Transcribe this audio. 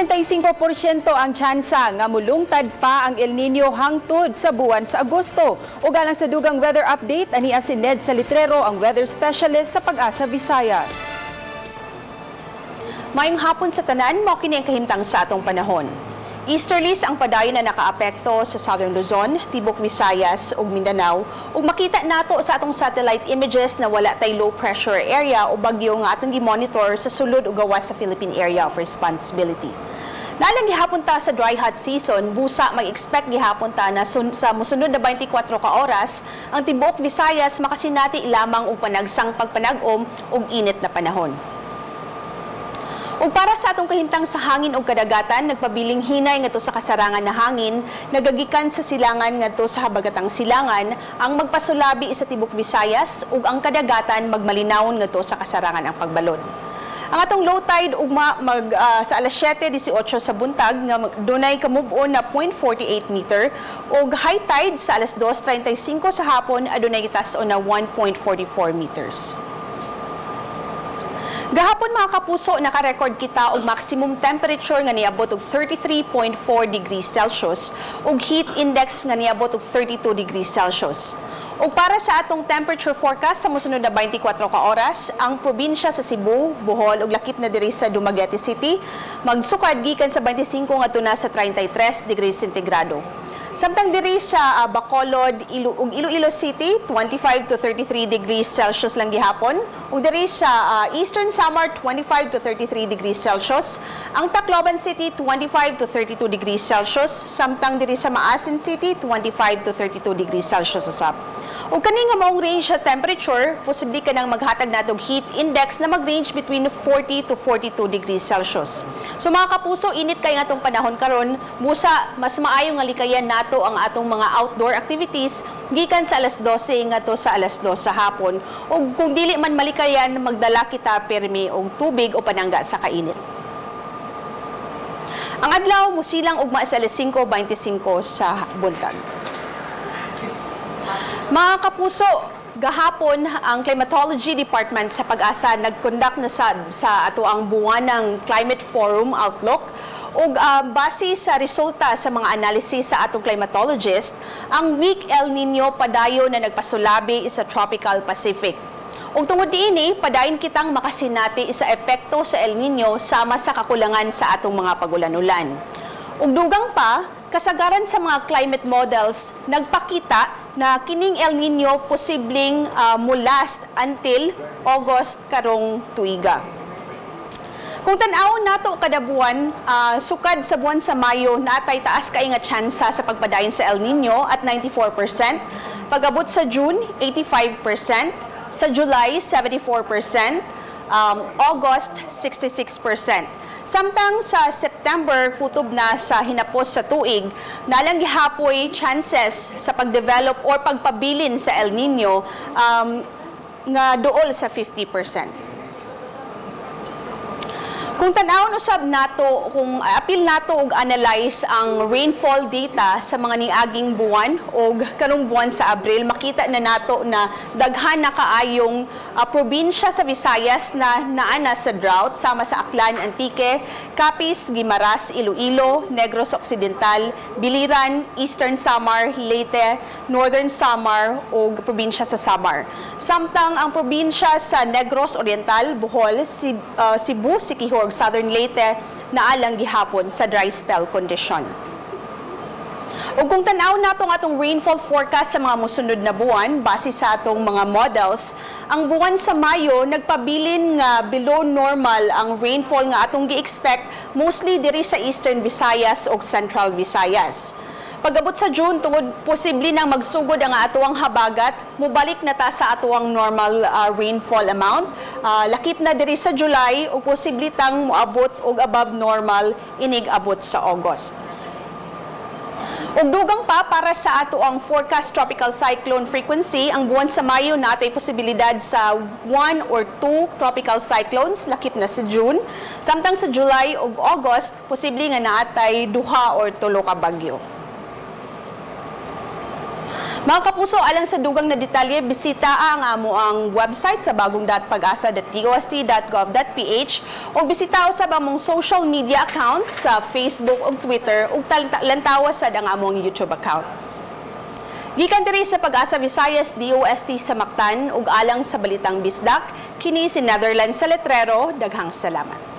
75% ang tsansa nga mulungtad pa ang El Nino hangtod sa buwan sa Agosto. Ug alang sa dugang weather update, ania si Ned Salitrero, ang weather specialist sa Pag-asa Visayas. Maayong hapon sa tanan, mao kini ang kahimtang sa atong panahon. Easterlies ang padayon na nakaapekto sa Southern Luzon, Tibok Visayas ug Mindanao, ug makita nato sa atong satellite images na wala tay low pressure area o bagyo nga atong gi-monitor sa sulod ug gawas sa Philippine Area of Responsibility. Naa lang gihapon ta sa dry hot season, busa mag-expect gihapon ta na sa mosunod na 24 ka oras, ang tibuok Visayas makasinati lamang og panagsang pagpanag-om ug init na panahon. Ug para sa atong kahimtang sa hangin ug kadagatan, nagpabiling hinay ngadto sa kasarangan na hangin, nagagikan sa silangan ngadto sa habagatang silangan, ang magpasulabi sa tibok Visayas ug ang kadagatan magmalinawon ngadto sa kasarangan ang pagbalod. Ang atong low tide ugma mag sa alas 7:18 sa buntag nga dunay kamub-on na 0.48 meter ug high tide sa alas 2:35 sa hapon adunay gitas-on na 1.44 meters. Gahapon, mga kapuso, naka-record kita og maximum temperature nga niabot og 33.4 degrees Celsius ug heat index nga niabot og 32 degrees Celsius. Ug para sa atong temperature forecast sa mosunod na 24 ka oras, ang probinsya sa Cebu, Bohol ug lakip na diri sa Dumaguete City magsukad gikan sa 25 ngadto na sa 33 degrees sentigrado. Samtang diri sa Bacolod ug Iloilo City, 25 to 33 degrees Celsius lang gihapon. Ug diri sa Eastern Samar, 25 to 33 degrees Celsius. Ang Tacloban City, 25 to 32 degrees Celsius. Samtang diri sa Maasin City, 25 to 32 degrees Celsius usab. Ug kani nga maong range sa temperature, posible ka nang maghatag natog heat index na mag-range between 40 to 42 degrees Celsius. So mga kapuso, init kay nga atong panahon karon, busa mas maayo nga likayan nato ang atong mga outdoor activities gikan sa alas 12 ngadto sa alas 2 sa hapon. Ug kung dili man malikayan, magdala kita pirmi og tubig o panangga sa kainit. Ang adlaw musilang ugma sa alas 5:25 sa buntag. Mga kapuso, gahapon ang Climatology Department sa Pag-asa nag-conduct na sa atoang buwanang Climate Forum Outlook ug base sa resulta sa mga analysis sa atong climatologist, ang weak El Nino padayon na nagpasulabi sa tropical Pacific. Ug tungod niini, padayon kitang makasinati sa epekto sa El Nino sama sa kakulangan sa atong mga pagulan-ulan. Ug dugang pa, kasagaran sa mga climate models nagpakita na kining El Nino posibleng mo-last until August karong tuiga. Kung tan-awon nato kada buwan, sukad sa buwan sa Mayo, natay taas kay nga tsansa sa pagpadayon sa El Nino at 94%. Pag-abot sa June, 85%. Sa July, 74%. August, 66%. Samtang sa September, kutob na sa hinapos sa tuig, naa lang gihapoy chances sa pag-develop or pagpabilin sa El Nino nga duol sa 50%. Kung tan-awon usab nato, kung apil nato og analyze ang rainfall data sa mga niaging buwan og karong buwan sa Abril, makita na nato na daghan na kaayong probinsya sa Visayas na naa na sa drought sama sa Aklan, Antique, Capiz, Guimaras, Iloilo, Negros Occidental, Biliran, Eastern Samar, Leyte, Northern Samar ug probinsya sa Samar. Samtang ang probinsya sa Negros Oriental, Bohol, Cebu, Siquijor ug Southern Leyte naa lang gihapon sa dry spell condition. Ug kung tan-aw nato ang atong rainfall forecast sa mga mosunod na buwan base sa atong mga models, ang buwan sa Mayo nagpabilin nga below normal ang rainfall nga atong gi-expect, mostly diri sa Eastern Visayas ug Central Visayas. Pag-abot sa June, tungod posible nang magsugod ang atoang habagat, mubalik na ta sa atoang normal rainfall amount. Lakip na diri sa July ug posible tang moabot og above normal inig abot sa August. Ug dugang pa, para sa ato ang forecast tropical cyclone frequency, ang buwan sa Mayo natay posibilidad sa 1 or 2 tropical cyclones lakip na sa June. Samtang sa July ug August, posible nga naatay duha or tulo ka bagyo. Mga kapuso, alang sa dugang na detalye, bisita ang amo ang website sa bagong.pagasa.dost.gov.ph o bisita usab among social media accounts sa Facebook ug Twitter ug lantawa sad ang among YouTube account. Gikan diri sa Pag-asa Visayas DOST sa Mactan ug alang sa Balitang Bisdak, kini si Netherlands sa Letrero, daghang salamat.